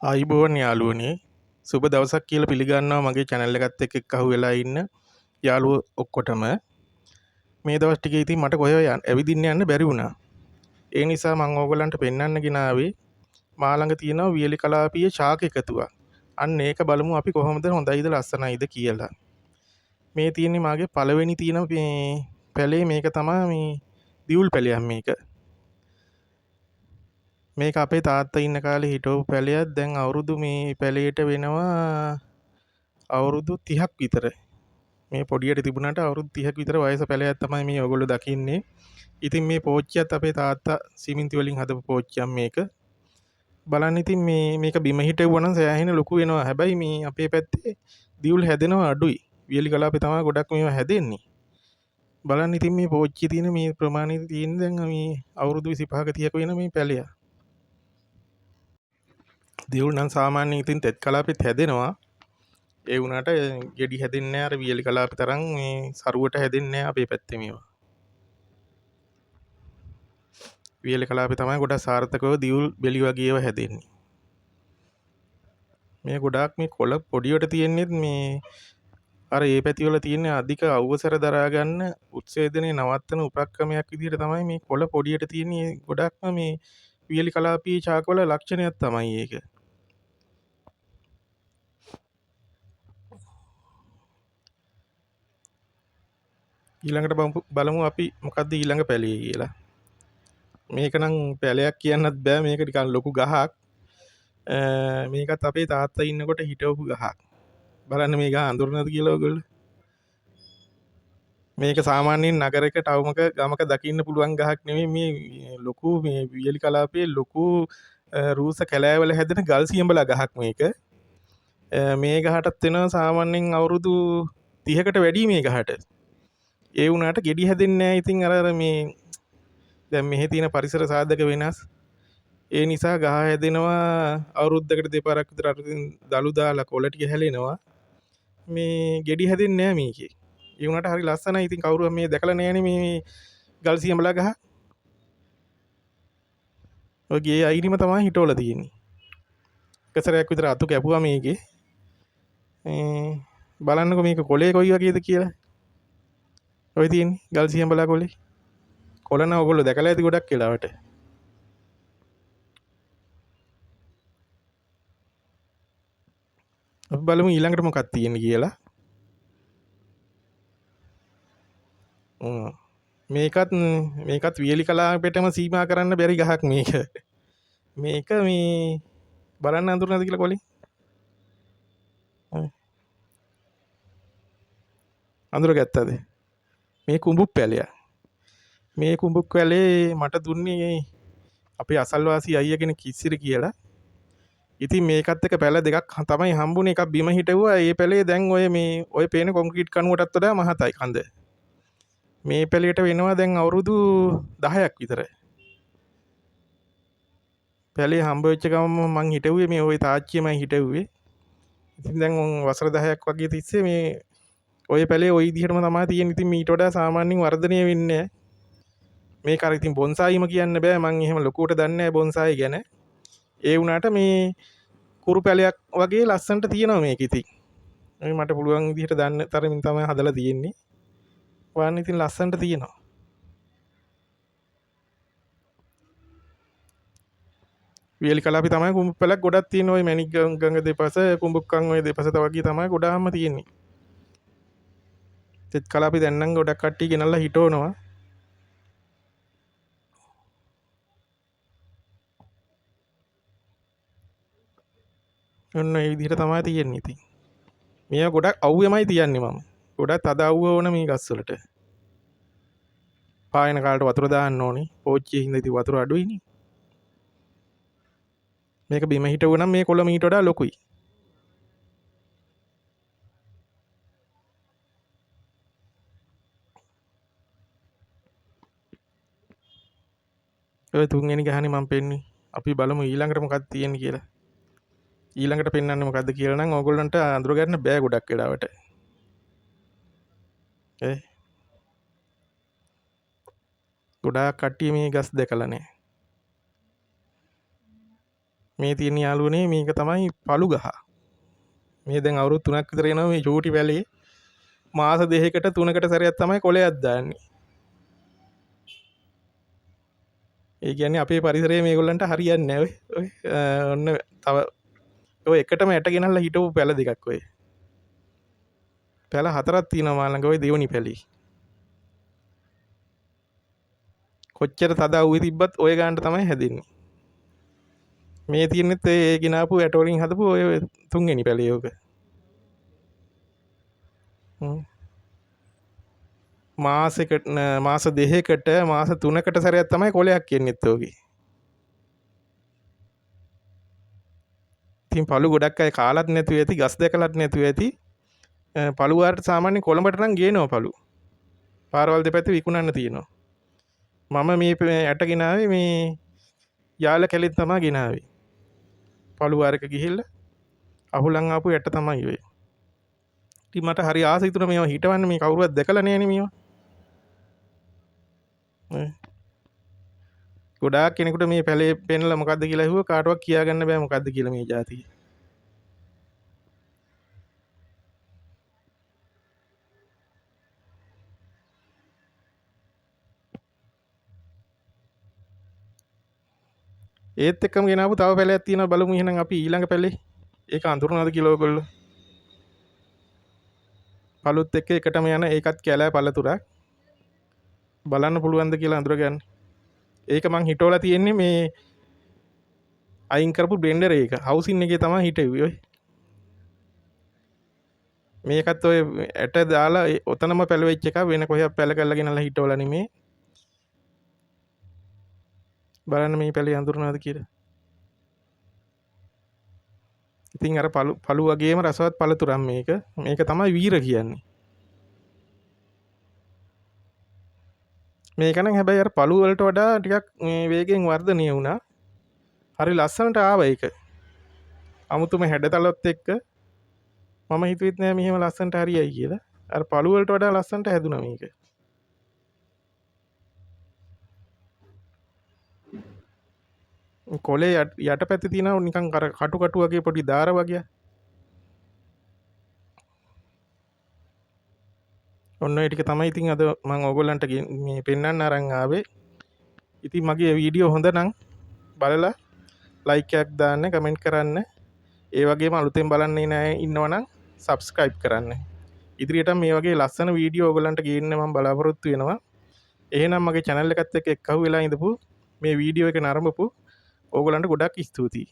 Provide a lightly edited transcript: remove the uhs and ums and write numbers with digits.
ආයුබෝවන් යාළුවනේ, සුබ දවසක් කියලා පිළිගන්නවා මගේ channel එකත් එක්ක එක්ක අහු වෙලා ඉන්න යාළුවෝ ඔක්කොටම. මේ දවස් ටිකේ ඉතින් මට කොහෙ ඇවිදින්න යන්න බැරි වුණා. ඒ නිසා මං ඕගොල්ලන්ට පෙන්වන්න ගෙනාවේ මා ළඟ තියෙනවා වියලි කලාපීය ශාක එකතුවක්. අන්න ඒක බලමු අපි කොහොමද හොඳයිද ලස්සනයිද කියලා. මේ තියෙන්නේ මාගේ පළවෙනි තියෙන මේ පැලේ. මේක තමයි මේ දියුල් පැලයක් මේක. මේක අපේ තාත්තා ඉන්න කාලේ හිටවපු පැලයක්. දැන් අවුරුදු මේ පැලේට වෙනවා අවුරුදු 30ක් විතර. මේ පොඩියට තිබුණාට අවුරුදු 30ක් විතර වයස පැලයක් තමයි මේ ඔයගොල්ලෝ දකින්නේ. ඉතින් මේ පෝච්චියත් අපේ තාත්තා සිමෙන්ති වලින් හදපු පෝච්චියක් මේක. බලන්න ඉතින් මේක බිම හිටෙව්වා නම් සෑහෙන ලොකු වෙනවා. හැබැයි මේ අපේ පැත්තේ දියුල් හැදෙනවා අඩුයි. වියලි කලාපේ තමයි ගොඩක් මේවා හැදෙන්නේ. බලන්න ඉතින් මේ පෝච්චියේ තියෙන මේ ප්‍රමාණය තියෙන දැන් මේ අවුරුදු 25ක 30ක වෙන මේ පැලය. දියුල් නම් සාමාන්‍යයෙන් ඉතින් තෙත් කලාපෙත් හැදෙනවා. ඒ වුණාට ගෙඩි හැදෙන්නේ නැහැ අර වියලි කලාපේ තරම් මේ සරුවට හැදෙන්නේ නැහැ අපේ පැත්තේ මේවා. වියලි කලාපේ තමයි ගොඩක් සාර්ථකව දියුල් බෙලි වගේ ඒවා හැදෙන්නේ. මේ ගොඩාක් මේ කොළ පොඩියට තියෙන්නේත් මේ අර ඒ පැති වල තියෙන අධික අවසර දරා ගන්න උත්සේදනය නවත්තන උපක්‍රමයක් විදිහට තමයි මේ කොළ පොඩියට තියෙන්නේ. ගොඩක්ම මේ වියලි කලාපී ශාකවල ලක්ෂණයක් තමයි ඒක. ඊළඟට බලමු අපි මොකද්ද ඊළඟ පැලේ කියලා. මේක නම් පැලයක් කියන්නත් බෑ, මේක නිකන් ලොකු ගහක්. මේකත් අපේ තාත්තා ඉන්නකොට හිටවපු ගහක්. බලන්න මේ ගහ අඳුරනවද කියලා ඔයගොල්ලෝ. මේක සාමාන්‍යයෙන් නගරයක ටවුමක ගමක දකින්න පුළුවන් ගහක් නෙමෙයි. මේ ලොකු මේ වියලි කලාපයේ ලොකු රූස කැලෑවල හැදෙන ගල් සියඹලා ගහක් මේක. මේ ගහටත් වෙනවා සාමාන්‍යයෙන් අවුරුදු 30කට වැඩි මේ ගහට. ඒ වුණාට ගෙඩි හැදෙන්නේ නෑ. ඉතින් අර මේ දැන් මෙහි තියෙන පරිසර සාධක වෙනස්. ඒ නිසා ගහ හැදෙනවා අවුරුද්දකට දෙපාරක් විතර අර ඉතින් දලු දාලා කොළ ටික හැලෙනවා. මේ ගෙඩි හැදෙන්නේ නෑ මේකේ. ඒ වුණාට හරි ලස්සනයි. ඉතින් කවුරුවත් මේ දැකලා නෑනේ මේ ගල් සියඹලා ගහ. ඔය ගේ අයිනිම තමයි හිටවලා තියෙන්නේ. එක සැරයක් විතර අතු කැපුවා මේකේ. මේ බලන්නකෝ මේක කොළේ කොයි වගේද කියලා. ඔය තියෙන්නේ ගල් සියඹලා කොළේ. කොළ නම් ඔයගොල්ලෝ දැකලා ඇති ගොඩක් වෙලාවට. අපි බලමු ඊළඟට මොකක් තියෙන්නේ කියලා. මේකත් වියලි කලාපෙටම සීමා කරන්න බැරි ගහක් මේක. මේක මේ බලන්න අඳුරනද කියලා කොළේ. අඳුරගත්තද? මේ කුඹුක් පැලයක්. මේ කුඹුක් පැලේ මට දුන්නේ අපේ අසල්වාසී අයියා කෙනෙක් කිස්සිර කියලා. ඉතින් මේකත් එක්ක පැල දෙකක් තමයි හම්බුනේ. එකක් බිම හිටවුවා. ඒ පැලේ දැන් ඔය මේ ඔය පේන කොන්ක්‍රීට් කණුවටත් වඩා මහතයි කඳ. මේ පැලේට වෙනවා දැන් අවුරුදු 10ක් විතර. පැලේ හම්බ වෙච්ච ගමන්ම මං හිටවුවේ මේ ඔය තාච්චියමයි හිටවුවේ. ඉතින් දැන් උන් වසර 10ක් වගේ තිස්සේ මේ ඔය පැලේ ඔය විදිහටම තමයි තියෙන්නේ. ඉතින් මීට වඩා සාමාන්‍යයෙන් වර්ධනය වෙන්නේ නෑ. මේක අර ඉතින් බොන්සායිම කියන්න බෑ. මං එහෙම ලොකුවට දන්නේ නෑ බොන්සායි ගැන. ඒ වුණාට මේ කුරු පැලයක් වගේ ලස්සනට තියෙනවා මේක ඉතින්. මේ මට පුළුවන් විදිහට දන්න තරමින් තමයි හදලා තියෙන්නේ. බලන්න ඉතින් ලස්සනට තියෙනවා. වියලි කලාපේ තමයි කුඹුක් පැලක් ගොඩක් තියෙන්නේ. ඔය මැණික් ගඟ දෙපස කුඹුක්කන් ඔය දෙපස තව වගේ තමයි ගොඩාක්ම තියෙන්නේ. තෙත් කලාපේ දැන් නම් ගොඩක් කට්ටිය ගෙනල්ලා හිටවනවා. ඔන්න ඒ විදිහට තමයි තියෙන්නේ ඉතින්. මේවා ගොඩක් අවුවෙමයි තියන්නේ මම. ගොඩක් තද අවුව ඕන මේ ගස්වලට. පායන කාලට වතුර දාන්න ඕනේ. පෝච්චියේ හින්දා ඉතින් වතුර අඩුයිනේ. මේක බිම හිටවුව නම් මේ කොළ මීට වඩා ලොකුයි. ඔය තුන්වෙනි ගහනේ මම පෙන්නුවේ. අපි බලමු ඊළඟට මොකක්ද තියෙන්නේ කියලා. ඊළඟට පෙන්වන්නේ මොකද්ද කියලා නම් ඕගොල්ලන්ට අඳුර ගන්න බෑ ගොඩක් වෙලාවට. ගොඩාක් කට්ටිය මේ ගස් දැකලා නෑ. මේ තියෙන යාළුවනේ මේක තමයි පළු ගහ. මේ දැන් අවුරුදු 3ක් විතර එනවා මේ චූටි වැලේ. මාස 2කට 3කට සැරයක් තමයි කොළයක් දාන්නේ. ඒ කියන්නේ අපේ පරිසරයේ මේගොල්ලන්ට හරියන්නේ නැහැ ඔය. ඔය ඔන්න තව ඔය එකටම ඇට ගෙනල්ලා හිටපු පැල දෙකක් ඔය. පැල 4ක් තියෙනවා මා ළඟ ඔය දෙවනි පැලේ. කොච්චර තද අවුවේ තිබ්බත් ඔය ගානට තමයි හැදෙන්නේ. මේ තියෙනෙත් ඒ ගෙනාපු ඇට වලින් හදපු ඔය තුන්වෙනි පැලේ ඔක. මාසෙකට මාස 2කට මාස 3කට සැරයක් තමයි කොළයක් එන්නෙත් ඔගේ. ඉතින් පළු ගොඩක් අය කාලත් නැතුව ඇති, ගස් දැකලත් නැතුව ඇති. පළු වාරට සාමාන්‍යයෙන් කොළඹට නම් ගේනවා පළු. පාරවල් දෙපැත්තේ විකුණන්න තියෙනවා. මම මේ ඇට ගෙනාවේ මේ යාල කැලෙන් තමයි ගෙනාවේ. පළු වාරක ගිහිල්ලා අහුලන් ආපු ඇට තමයි ඔය. ඉතින් මට හරි ආස හිතුණා මේවා හිටවන්න, මේ කවුරුවත් දැකලා නෑනේ මේවා. ගොඩාක් කෙනෙකුට මේ පැලේ පෙන්ලා මොකද්ද කියලා ඇහුවා කාටවත් කියාගන්න බෑ මොකද්ද කියලා මේ ජාතිය. ඒත් එක්කම ගෙනාවු තව පැලයක් තියෙනවා, බලමු එහෙනම් අපි ඊළඟ පැලේ. ඒක අඳුරනවද කියලා ඔයගොල්ලෝ. පළුත් එක්ක එකටම යන ඒකත් කැලෑ පළතුරක්. බලන්න පුළුවන්ද කියලා අඳුරගන්න. ඒක මං හිටවලා තියෙන්නේ මේ අයින් කරපු බ්ලෙන්ඩර් එක. හවුසින් එකේ තමයි හිටෙව්වේ ඔය. මේකත් ඔය ඇට දාලා ඔතනම පැලවෙච්ච එකක්, වෙන කොහෙවත් පැල කරලා ගෙනල්ලා හිටවලා නෙමේ. බලන්න මේ පැලේ අඳුරනවද කියලා. ඉතින් අර පළු වගේම රසවත් පළතුරක් මේක. මේක තමයි වීර කියන්නේ. මේක නම් හැබැයි අර පළු වලට වඩා ටිකක් මේ වේගෙන් වර්ධනය වුණා. හරි ලස්සනට ආවා ඒක. අමුතුම හැඩතලත් එක්ක මම හිතුවෙත් නෑ මෙහෙම ලස්සනට හරියයි කියලා. අර පළු වලට වඩා ලස්සනට හැදුනා මේක. කොලේ යටපැත්තේ තියෙනවා නිකන් අර කටු කටු වගේ පොඩි දාර වගේ. ඔන්න ඔය ටික තමයි ඉතින් අද මං ඕගොල්ලන්ට මේ පෙන්වන්න අරන් ආවේ. ඉතින් මගේ වීඩියෝ හොඳ නම් බලලා ලයික් එකක් දාන්න, කමෙන්ට් කරන්න. ඒ වගේම අලුතෙන් බලන්න එන අය ඉන්නවා නම් සබ්ස්ක්‍රයිබ් කරන්න. ඉදිරියටම මේ වගේ ලස්සන වීඩියෝ ඕගොල්ලන්ට ගේන්න මං බලාපොරොත්තු වෙනවා. එහෙනම් මගේ channel එකත් එක්ක එක්කහුව වෙලා ඉඳපු මේ වීඩියෝ එක නරඹපු ඕගොල්ලන්ට ගොඩක් ස්තුතියි.